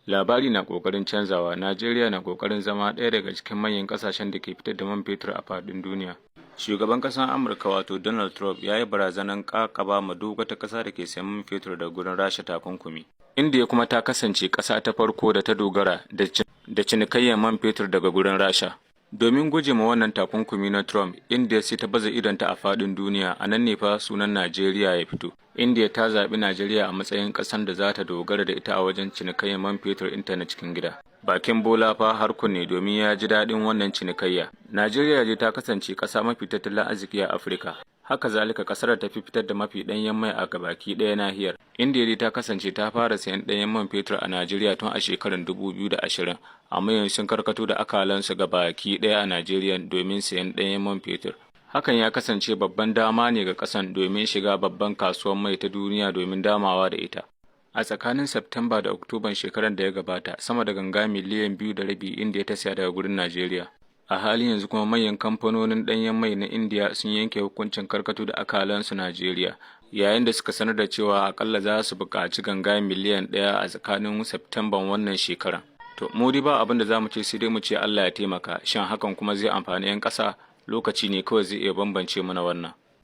Labari na ƙoƙarin canzawa. Najeriya na ƙoƙarin zama ɗaya daga cikin manyan ƙasashen da ke fitar da man fetur a faɗin duniya. Shugaban ƙasar Amurka, wato Donald Trump, ya yi barazanar ƙaƙaba ma duk wata ƙasa da ke sayan man fetur daga gurin Rasha takunkumi. Indiya kuma ta kasance ƙasa ta farko da ta dogara da cinikayyar man fetur daga gurin Rasha. Domin guje ma wannan takunkumi na Trump, Indiya sai ta baza idonta a faɗin duniya. A nan ne fa sunan Najeriya ya fito. Indiya ta zaɓi Najeriya a matsayin ƙasar da za ta dogara da ita a wajen cinikayyar man fetur ɗinta na cikin gida. Bakin Bola fa har kunne, domin ya ji daɗin wannan cinikayya. Najeriya dai ta kasance ƙasa mafi tattalin arziki a Afirka. Haka zalika ƙasar da ta fi fitar da mafi ɗanyen mai a gabaki ɗaya nahiyar. Indiya dai ta kasance ta fara sayan ɗanyen man fetur a Najeriya tun a shekarar 2020, amma yanzu sun karkato da akalansu ga baki ɗaya a Najeriya domin sayan ɗanyen man fetur. Hakan ya kasance babban dama ne ga ƙasan domin shiga babban kasuwar mai ta duniya domin damawa da ita. A tsakanin Septemba da Oktoban shekarar da ya gabata, sama da ganga miliyan 2.5 Indiya ta siya daga gurin Najeriya. A halin yanzu kuma, manyan kamfanonin ɗanyen mai na Indiya sun yanke hukuncin karkato da akalansu Najeriya, yayin da suka sanar da cewa akalla za su buƙaci ganga miliyan 1 a tsakanin Septemban wannan shekaran. To, mu dai ba abin da za mu ce sai dai mu ce Allah ya taimaka. Shin hakan kuma zai amfani 'yan ƙasa? Lokaci ne kawai zai iya bambance mana wannan.